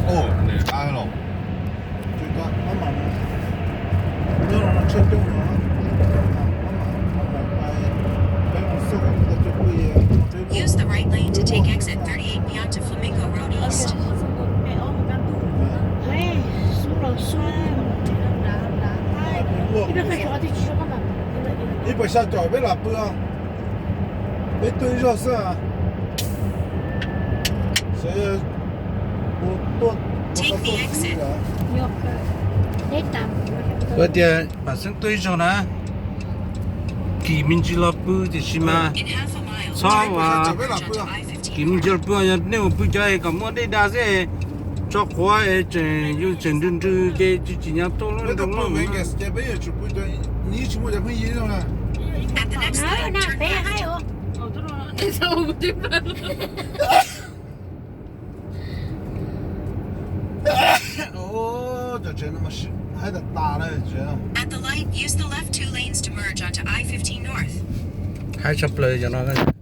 Use the right lane to take exit thirty-eight beyond to Flamingo Road East. Ib puas xya caum peb lam pw, peb tuaj ib zaug xwb. Kuv tias Vam Xeeb tuaj ib zaug na, kim me ntsis los pw tiam sis mas txhob, kim me ntsis los pw, yog nej mus pw cov es kom muaj dej da xwb, tso quav es tseem yus tseem nrws nrws ces tsis tsim nyog tuaj lub nroog loj. At the light, use the left two lanes to merge onto I fifteen North. Haib tshaj plaws cov no.